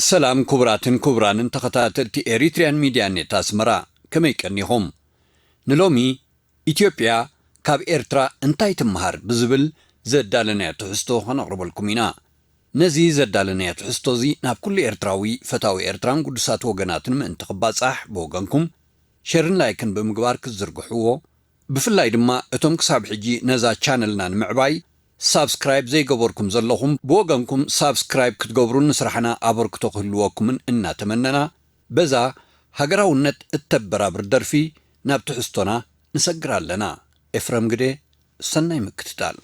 ሰላም ክቡራትን ክቡራንን ተኸታተልቲ ኤሪትሪያን ሚድያ ኔት ኣስመራ፣ ከመይ ቀኒኹም? ንሎሚ ኢትዮጵያ ካብ ኤርትራ እንታይ ትመሃር ብዝብል ዘዳለናዮ ትሕዝቶ ከነቕርበልኩም ኢና። ነዚ ዘዳለናዮ ትሕዝቶ እዚ ናብ ኩሉ ኤርትራዊ ፈታዊ ኤርትራን ግዱሳት ወገናትን ምእንቲ ክባጻሕ ብወገንኩም ሸርን ላይክን ብምግባር ክትዝርግሕዎ፣ ብፍላይ ድማ እቶም ክሳብ ሕጂ ነዛ ቻነልና ንምዕባይ ሳብስክራይብ ዘይገበርኩም ዘለኹም ብወገንኩም ሳብስክራይብ ክትገብሩን ንስራሕና ኣበርክቶ ክህልወኩምን እናተመነና፣ በዛ ሃገራውነት እተበራብር ደርፊ ናብ ትሕዝቶና ንሰግር ኣለና። ኤፍረም ግደ፣ ሰናይ ምክትታል።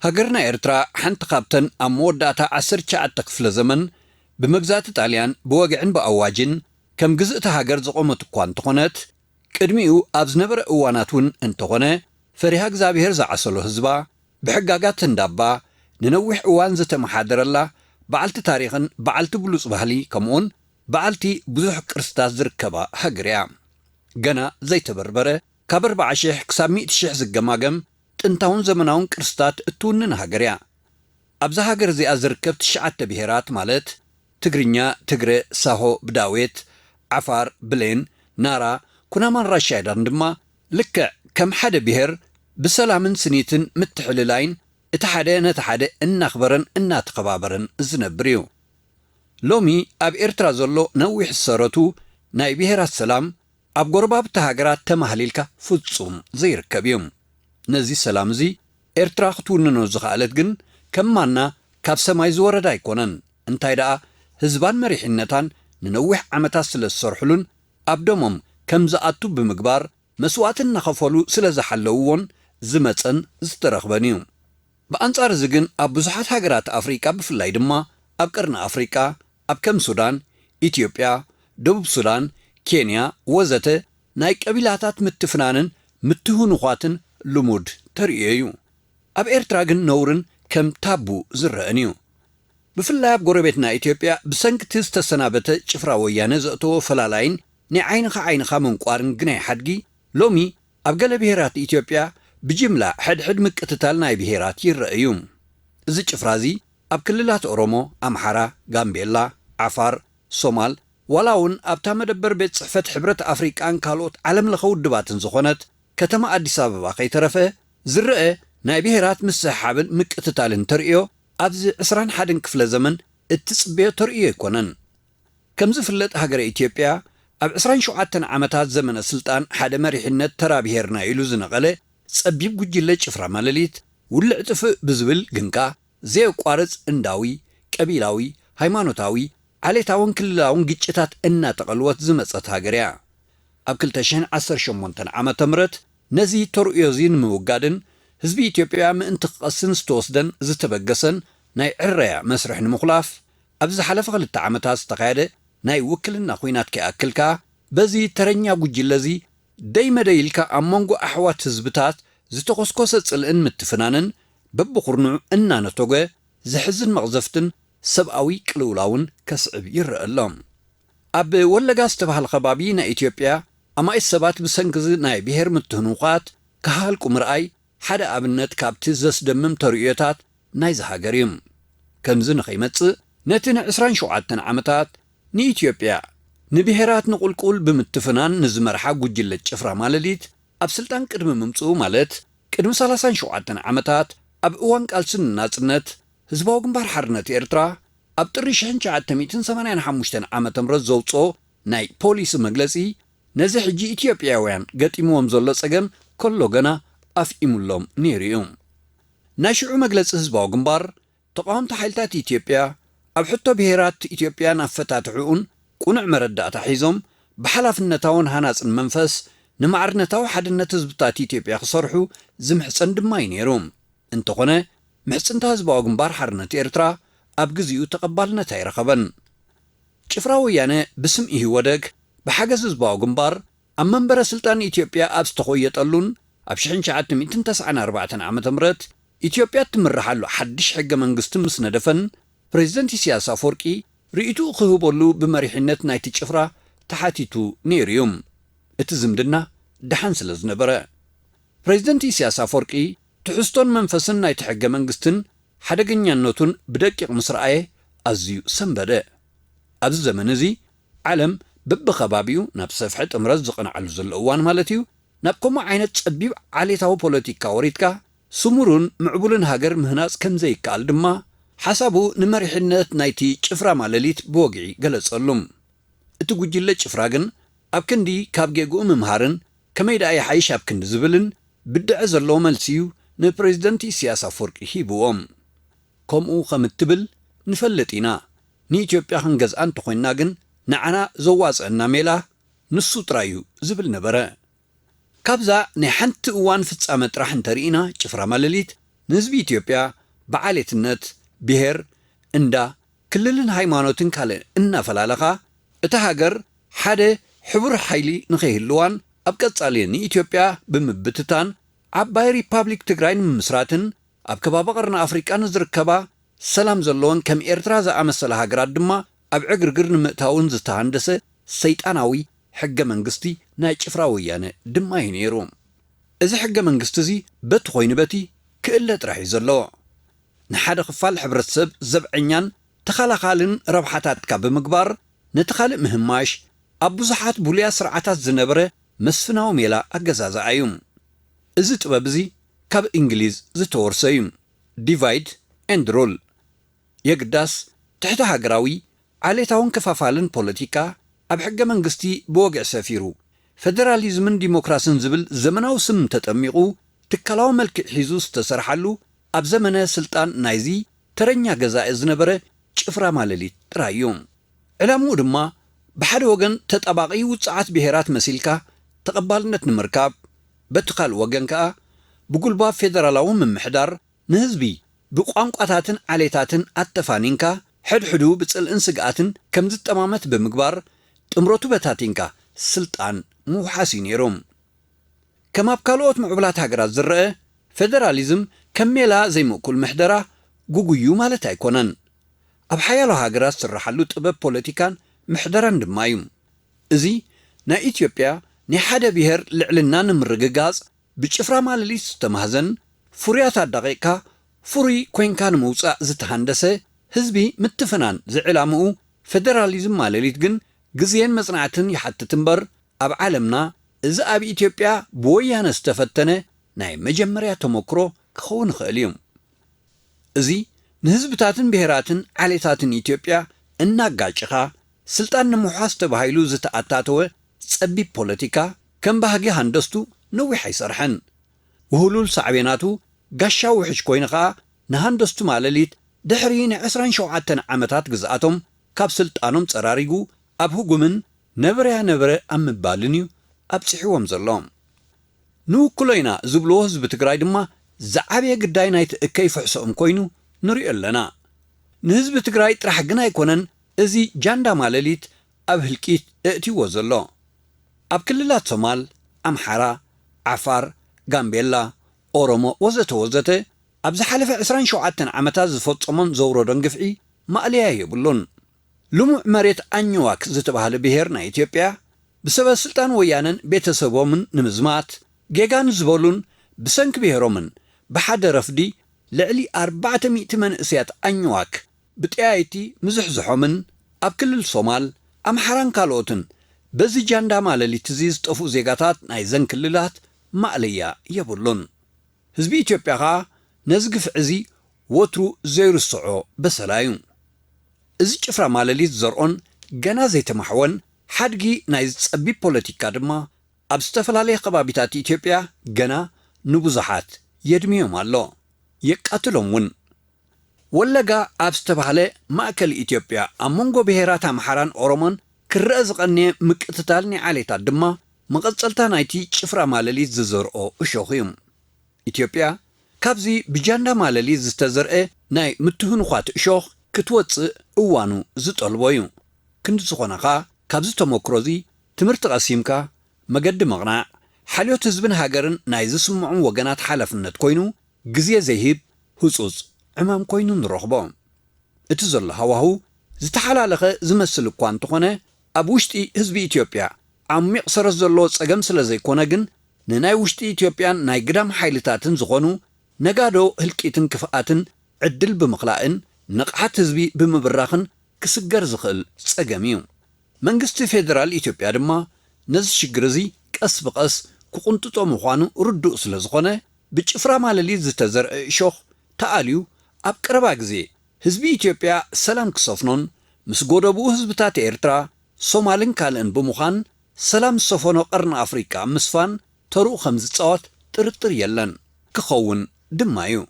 ሃገርና ኤርትራ ሓንቲ ካብተን ኣብ መወዳእታ ዓሰርተ ትሽዓተ ክፍለ ዘመን ብመግዛእቲ ጣልያን ብወግዕን ብኣዋጅን ከም ግዝእቲ ሃገር ዝቖመት እኳ እንተኾነት፣ ቅድሚኡ ኣብ ዝነበረ እዋናት እውን እንተኾነ፣ ፈሪሃ እግዚኣብሔር ዝዓሰሎ ህዝባ፣ ብሕጋጋት እንዳባ ንነዊሕ እዋን ዝተመሓደረላ፣ በዓልቲ ታሪኽን በዓልቲ ብሉጽ ባህሊ፣ ከምኡውን በዓልቲ ብዙሕ ቅርስታት ዝርከባ ሃገር እያ። ገና ዘይተበርበረ፣ ካብ ኣርብዓ ሽሕ ክሳብ ሚእቲ ሽሕ ዝገማገም ጥንታውን ዘመናውን ቅርስታት እትውንን ሃገር እያ። ኣብዛ ሃገር እዚኣ ዝርከብ ትሽዓተ ብሄራት ማለት ትግርኛ፣ ትግረ፣ ሳሆ፣ ብዳዌት፣ ዓፋር፣ ብሌን፣ ናራ፣ ኩናማን ራሻይዳን ድማ ልክዕ ከም ሓደ ብሄር ብሰላምን ስኒትን ምትሕልላይን እቲ ሓደ ነቲ ሓደ እናኽበረን እናተኸባበረን ዝነብር እዩ። ሎሚ ኣብ ኤርትራ ዘሎ ነዊሕ ዝሰረቱ ናይ ብሄራት ሰላም ኣብ ጎረባብቲ ሃገራት ተማህሊልካ ፍጹም ዘይርከብ እዩ። ነዚ ሰላም እዚ ኤርትራ ክትውንኖ ዝኸኣለት ግን ከም ማና ካብ ሰማይ ዝወረደ ኣይኮነን። እንታይ ደኣ ህዝባን መሪሕነታን ንነዊሕ ዓመታት ስለ ዝሰርሕሉን ኣብ ደሞም ከም ዝኣቱ ብምግባር መስዋእቲ እናኸፈሉ ስለ ዝሓለውዎን ዝመጸን ዝተረኽበን እዩ። ብኣንጻር እዚ ግን ኣብ ብዙሓት ሃገራት ኣፍሪቃ ብፍላይ ድማ ኣብ ቀርኒ ኣፍሪቃ ኣብ ከም ሱዳን፣ ኢትዮጵያ፣ ደቡብ ሱዳን፣ ኬንያ ወዘተ ናይ ቀቢላታት ምትፍናንን ምትህንዃትን ልሙድ ተርእዮ እዩ። ኣብ ኤርትራ ግን ነውርን ከም ታቡ ዝረአን እዩ። ብፍላይ ኣብ ጎረቤትና ኢትዮጵያ ብሰንኪ እቲ ዝተሰናበተ ጭፍራ ወያነ ዘእተዎ ፈላላይን ናይ ዓይንኻ ዓይንኻ ምንቋርን ግናይ ሓድጊ ሎሚ ኣብ ገለ ብሄራት ኢትዮጵያ ብጅምላ ሕድሕድ ምቅትታል ናይ ብሄራት ይረአ እዩ። እዚ ጭፍራ እዚ ኣብ ክልላት ኦሮሞ፣ ኣምሓራ፣ ጋምቤላ፣ ዓፋር፣ ሶማል ዋላ እውን ኣብታ መደበር ቤት ጽሕፈት ሕብረት ኣፍሪቃን ካልኦት ዓለምለኸ ውድባትን ዝኾነት ከተማ ኣዲስ ኣበባ ከይተረፈ ዝረአ ናይ ብሄራት ምስሕሓብን ምቅትታልን ተርእዮ ኣብዚ ዕስራን ሓደን ክፍለ ዘመን እትጽበዮ ተርእዮ ኣይኮነን። ከም ዝፍለጥ ሃገረ ኢትዮጵያ ኣብ ዕስራን ሸውዓተን ዓመታት ዘመነ ስልጣን ሓደ መሪሕነት ተራ ብሄርና ኢሉ ዝነቐለ ጸቢብ ጉጅለ ጭፍራ ማለሊት ውልዕ ጥፍእ ብዝብል ግንቃ ዘየቋርጽ እንዳዊ፣ ቀቢላዊ፣ ሃይማኖታዊ፣ ዓሌታውን ክልላውን ግጭታት እናተቐልወት ዝመጸት ሃገር እያ። ኣብ ክልተ ሽሕን ዓሰርተ ሸሞንተን ዓመተ ምህረት ነዚ ተርእዮ እዚ ንምውጋድን ህዝቢ ኢትዮጵያ ምእንቲ ክቐስን ዝተወስደን ዝተበገሰን ናይ ዕረያ መስርሕ ንምኹላፍ ኣብዚ ዝሓለፈ ክልተ ዓመታት ዝተኻየደ ናይ ውክልና ኹናት ከይኣክል ከኣ በዚ ተረኛ ጉጅለ እዚ ደይ መደይ ኢልካ ኣብ መንጎ ኣሕዋት ህዝብታት ዝተኾስኮሰ ጽልእን ምትፍናንን በብኹርንዑ እናነተጎ ዘሕዝን መቕዘፍትን ሰብኣዊ ቅልውላውን ከስዕብ ይረአ ኣሎ። ኣብ ወለጋ ዝተባህለ ከባቢ ናይ ኢትዮጵያ ኣማኢት ሰባት ብሰንኪ እዚ ናይ ብሄር ምትህንዃት ክሃልቁ ምርኣይ ሓደ ኣብነት ካብቲ ዘስደምም ተርእዮታት ናይዚ ሃገር እዩ። ከምዚ ንኸይመጽእ ነቲ ንዕስራን ሸውዓተን ዓመታት ንኢትዮጵያ ንብሄራት ንቑልቁል ብምትፍናን ንዝመርሓ ጉጅለ ጭፍራ ማለሊት ኣብ ስልጣን ቅድሚ ምምጽኡ ማለት ቅድሚ ሰላሳን ሸውዓተን ዓመታት ኣብ እዋን ቃልሲ ንናጽነት ህዝባዊ ግንባር ሓርነት ኤርትራ ኣብ ጥሪ ሽሕን ትሽዓተ ሚእትን ሰማንያን ሓሙሽተን ዓመተ ምህረት ዘውጽኦ ናይ ፖሊሲ መግለጺ ነዚ ሕጂ ኢትዮጵያውያን ገጢምዎም ዘሎ ጸገም ከሎ ገና ኣፍኢሙሎም ነይሩ እዩ። ናይ ሽዑ መግለጺ ህዝባዊ ግንባር ተቓወምቲ ሓይልታት ኢትዮጵያ ኣብ ሕቶ ብሄራት ኢትዮጵያን ኣፈታትሕኡን ቅኑዕ መረዳእታ ሒዞም ብሓላፍነታውን ሃናጽን መንፈስ ንማዕርነታዊ ሓድነት ህዝብታት ኢትዮጵያ ክሰርሑ ዝምሕጸን ድማ እዩ ነይሩ። እንተኾነ ምሕጽንታ ህዝባዊ ግንባር ሓርነት ኤርትራ ኣብ ግዜኡ ተቐባልነት ኣይረኸበን። ጭፍራ ወያነ ብስም ኢህወደግ ብሓገዝ ህዝባዊ ግንባር ኣብ መንበረ ስልጣን ኢትዮጵያ ኣብ ዝተኾየጠሉን ኣብ ሽሕን ትሽዓተ ሚእትን ተስዓን ኣርባዕተን ዓመተ ምህረት ኢትዮጵያ እትምርሓሉ ሓድሽ ሕገ መንግስቲ ምስ ነደፈን ፕሬዝደንት ኢሳያስ ኣፈወርቂ ርእይትኡ ክህበሉ ብመሪሕነት ናይቲ ጭፍራ ተሓቲቱ ነይሩ እዩ። እቲ ዝምድና ደሓን ስለ ዝነበረ ፕሬዝደንት ኢሳያስ ኣፈወርቂ ትሕዝቶን መንፈስን ናይቲ ሕገ መንግስትን ሓደገኛነቱን ብደቂቕ ምስ ረኣየ ኣዝዩ ሰንበደ። ኣብዚ ዘመን እዚ ዓለም በብኸባቢኡ ናብ ሰፍሐ ጥምረት ዝቐንዓሉ ዘሎ እዋን ማለት እዩ ናብ ከምኡ ዓይነት ጸቢብ ዓሌታዊ ፖለቲካ ወሪድካ ስሙሩን ምዕቡልን ሃገር ምህናጽ ከም ዘይከኣል ድማ ሓሳቡ ንመሪሕነት ናይቲ ጭፍራ ማለሊት ብወግዒ ገለጸሉ። እቲ ጉጅለ ጭፍራ ግን ኣብ ክንዲ ካብ ጌግኡ ምምሃርን ከመይ ደኣ ይሓይሽ ኣብ ክንዲ ዝብልን ብድዐ ዘለዎ መልሲ እዩ ንፕሬዝደንት ኢሳያስ ኣፈወርቂ ሂብዎም። ከምኡ ከም እትብል ንፈልጥ ኢና፣ ንኢትዮጵያ ክንገዝኣ እንተኾይንና ግን ንዓና ዘዋጽአና ሜላ ንሱ ጥራይ እዩ ዝብል ነበረ። ካብዛ ናይ ሓንቲ እዋን ፍጻመ ጥራሕ እንተርኢና ጭፍራ ማለሊት ንህዝቢ ኢትዮጵያ ብዓሌትነት፣ ብሄር፣ እንዳ፣ ክልልን ሃይማኖትን ካልእ እናፈላለኻ እታ ሃገር ሓደ ሕቡር ሓይሊ ንኸይህልዋን ኣብ ቀጻሊ ንኢትዮጵያ ብምብትታን ዓባይ ሪፓብሊክ ትግራይ ንምምስራትን ኣብ ከባቢ ቀርኒ ኣፍሪቃ ንዝርከባ ሰላም ዘለወን ከም ኤርትራ ዝኣመሰላ ሃገራት ድማ ኣብ ዕግርግር ንምእታውን ዝተሃንደሰ ሰይጣናዊ ሕገ መንግስቲ ናይ ጭፍራ ወያነ ድማ እዩ ነይሩ። እዚ ሕገ መንግስቲ እዚ በቲ ኮይኑ በቲ ክእለ ጥራሕ እዩ ዘለዎ። ንሓደ ክፋል ሕብረተሰብ ዘብዐኛን ተኻላኻልን ረብሓታትካ ብምግባር፣ ነቲ ካልእ ምህማሽ ኣብ ብዙሓት ብሉያት ስርዓታት ዝነበረ መስፍናዊ ሜላ ኣገዛዝኣ እዩ። እዚ ጥበብ እዚ ካብ እንግሊዝ ዝተወርሰ እዩ። ዲቫይድ ኤንድ ሩል። የግዳስ፣ ትሕቲ ሃገራዊ፣ ዓሌታውን ከፋፋልን ፖለቲካ ኣብ ሕገ መንግስቲ ብወግዒ ሰፊሩ፣ ፌደራሊዝምን ዲሞክራስን ዝብል ዘመናዊ ስም ተጠሚቑ፣ ትካላዊ መልክዕ ሒዙ ዝተሰርሓሉ፣ ኣብ ዘመነ ስልጣን ናይዚ ተረኛ ገዛኢ ዝነበረ ጭፍራ ማለሊት ጥራይ እዩ። ዕላምኡ ድማ ብሓደ ወገን ተጣባቒ ውጽዓት ብሄራት መሲልካ ተቐባልነት ንምርካብ፣ በቲ ካልእ ወገን ከኣ ብጉልባብ ፌደራላዊ ምምሕዳር ንህዝቢ ብቋንቋታትን ዓሌታትን ኣተፋኒንካ፣ ሕድሕዱ ብጽልእን ስግኣትን ከም ዝጠማመት ብምግባር፣ ጥምረቱ በታቲንካ ስልጣን ምውሓስ እዩ ነይሩ። ከም ኣብ ካልኦት ምዕቡላት ሃገራት ዝረአ፣ ፌደራሊዝም ከም ሜላ ዘይምእኩል ምሕደራ ጉጉዩ ማለት ኣይኮነን። ኣብ ሓያሎ ሃገራት ዝስረሓሉ ጥበብ ፖለቲካን ምሕደራን ድማ እዩ። እዚ ናይ ኢትዮጵያ ናይ ሓደ ብሄር ልዕልና ንምርግጋጽ ብጭፍራ ማለሊት ዝተማህዘን፣ ፍሩያት ኣዳቒቕካ ፍሩይ ኮይንካ ንምውጻእ ዝተሃንደሰ ህዝቢ ምትፍናን ዝዕላምኡ ፌደራሊዝም ማለሊት ግን ግዜን መጽናዕትን ይሓትት እምበር፣ ኣብ ዓለምና እዚ ኣብ ኢትዮጵያ ብወያነ ዝተፈተነ ናይ መጀመርያ ተመክሮ ክኸውን ይኽእል እዩ። እዚ ንህዝብታትን ብሄራትን ዓሌታትን ኢትዮጵያ እናጋጭኻ ስልጣን ንምውሓስ ተባሂሉ ዝተኣታተወ ጸቢብ ፖለቲካ ከም ባህጊ ሃንደስቱ ነዊሕ ኣይሰርሐን። ውህሉል ሳዕቤናቱ ጋሻ ውሕጅ ኮይኑ ኸኣ ንሃንደስቱ ማለሊት ድሕሪ ንዕስራን ሸውዓተን ዓመታት ግዝኣቶም ካብ ስልጣኖም ጸራሪጉ ኣብ ህጉምን ነበረያ ነበረ ኣብ ምባልን እዩ ኣብጺሕዎም ዘሎ። ንውክሎ ኢና ዝብልዎ ህዝቢ ትግራይ ድማ ዝዓበየ ግዳይ ናይቲ እከይ ፍሕሶኦም ኮይኑ ንሪኦ ኣለና። ንህዝቢ ትግራይ ጥራሕ ግን ኣይኮነን እዚ ጃንዳ ማለሊት ኣብ ህልቂት እእትይዎ ዘሎ። ኣብ ክልላት ሶማል፣ ኣምሓራ፣ ዓፋር፣ ጋምቤላ፣ ኦሮሞ ወዘተ ወዘተ ኣብ ዝሓለፈ ዕስራን ሸውዓተን ዓመታት ዝፈጸሞን ዘውረዶን ግፍዒ ማእለያ የብሉን። ልሙዕ መሬት ኣኝዋክ ዝተባህለ ብሄር ናይ ኢትዮጵያ ብሰበ ስልጣን ወያነን ቤተሰቦምን ንምዝማት ጌጋ ንዝበሉን ብሰንኪ ብሄሮምን ብሓደ ረፍዲ ልዕሊ ኣርባዕተ ሚእቲ መንእሰያት ኣኝዋክ ብጠያይቲ ምዝሕዝሖምን ኣብ ክልል ሶማል፣ ኣምሓራን ካልኦትን በዚ ጃንዳ ማለሊት እዚ ዝጠፍኡ ዜጋታት ናይዘን ክልላት ማእለያ የብሉን። ህዝቢ ኢትዮጵያ ኸኣ ነዚ ግፍዒ እዚ ወትሩ ዘይርስዖ በሰላ እዩ። እዚ ጭፍራ ማለሊት ዝዘርኦን ገና ዘይተማሕወን ሓድጊ ናይዚ ጸቢብ ፖለቲካ ድማ ኣብ ዝተፈላለየ ከባቢታት ኢትዮጵያ ገና ንብዙሓት የድምዮም ኣሎ፣ የቃትሎም እውን። ወለጋ ኣብ ዝተባህለ ማእከል ኢትዮጵያ ኣብ መንጎ ብሄራት ኣምሓራን ኦሮሞን ክረኣ ዝቐነየ ምቅትታል ናይ ዓሌታት ድማ መቐጸልታ ናይቲ ጭፍራ ማለሊት ዝዘርኦ እሾኽ እዩ። ኢትዮጵያ ካብዚ ብጃንዳ ማለሊት ዝተዘርአ ናይ ምትህንዃት እሾኽ ክትወጽእ እዋኑ ዝጠልቦ እዩ። ክንዲ ዝኾነ ኸኣ ካብዚ ተመክሮ እዚ ትምህርቲ ቀሲምካ መገዲ ምቕናዕ፣ ሓልዮት ህዝብን ሃገርን ናይ ዝስምዖም ወገናት ሓላፍነት ኮይኑ ግዜ ዘይህብ ህጹጽ ዕማም ኮይኑ ንረኽቦ። እቲ ዘሎ ሃዋህው ዝተሓላለኸ ዝመስል እኳ እንተኾነ፣ ኣብ ውሽጢ ህዝቢ ኢትዮጵያ ዓሚቕ ሰረት ዘለዎ ጸገም ስለ ዘይኮነ ግን፣ ንናይ ውሽጢ ኢትዮጵያን ናይ ግዳም ሓይልታትን ዝኾኑ ነጋዶ ህልቂትን ክፍኣትን ዕድል ብምኽላእን ንቕሓት ህዝቢ ብምብራኽን ክስገር ዝኽእል ጸገም እዩ። መንግስቲ ፌደራል ኢትዮጵያ ድማ ነዚ ሽግር እዚ ቀስ ብቐስ ክቕንጥጦ ምዃኑ ርዱእ ስለ ዝኾነ፣ ብጭፍራ ማለሊት ዝተዘርአ እሾኽ ተኣልዩ ኣብ ቀረባ ግዜ ህዝቢ ኢትዮጵያ ሰላም ክሰፍኖን ምስ ጎደብኡ ህዝብታት ኤርትራ፣ ሶማልን ካልእን ብምዃን ሰላም ዝሰፈኖ ቀርኒ ኣፍሪቃ ምስፋን ተርኡ ከም ዝጻወት ጥርጥር የለን፣ ክኸውን ድማ እዩ።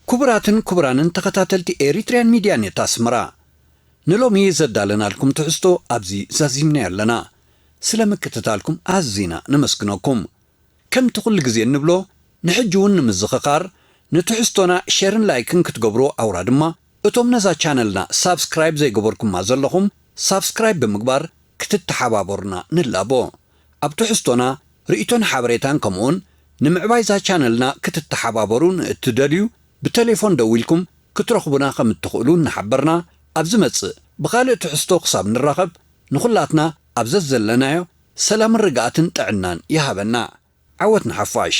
ክቡራትን ክቡራንን ተኸታተልቲ ኤሪትሪያን ሚድያ ኔት ኣስመራ፣ ንሎሚ ዘዳለናልኩም ትሕዝቶ ኣብዚ ዛዚምና ኣለና። ስለ ምክትታልኩም ኣዚና ነመስግነኩም። ከምቲ ኩሉ ግዜ እንብሎ፣ ንሕጂ እውን ንምዝኽኻር፣ ንትሕዝቶና ሼርን ላይክን ክትገብሩ ኣውራ ድማ፣ እቶም ነዛ ቻነልና ሳብስክራይብ ዘይገበርኩማ ዘለኹም፣ ሳብስክራይብ ብምግባር ክትተሓባበሩና ንላቦ። ኣብ ትሕዝቶና ርእይቶን ሓበሬታን ከምኡውን ንምዕባይ እዛ ቻነልና ክትተሓባበሩ ንእትደልዩ ብቴሌፎን ደዊልኩም ክትረኽቡና ከም እትኽእሉ እናሓበርና፣ ኣብ ዝመጽእ ብኻልእ ትሕዝቶ ክሳብ ንራኸብ ንኹላትና ኣብ ዘዘለናዮ ሰላምን ርግኣትን ጥዕናን ይሃበና። ዓወት ንሓፋሽ።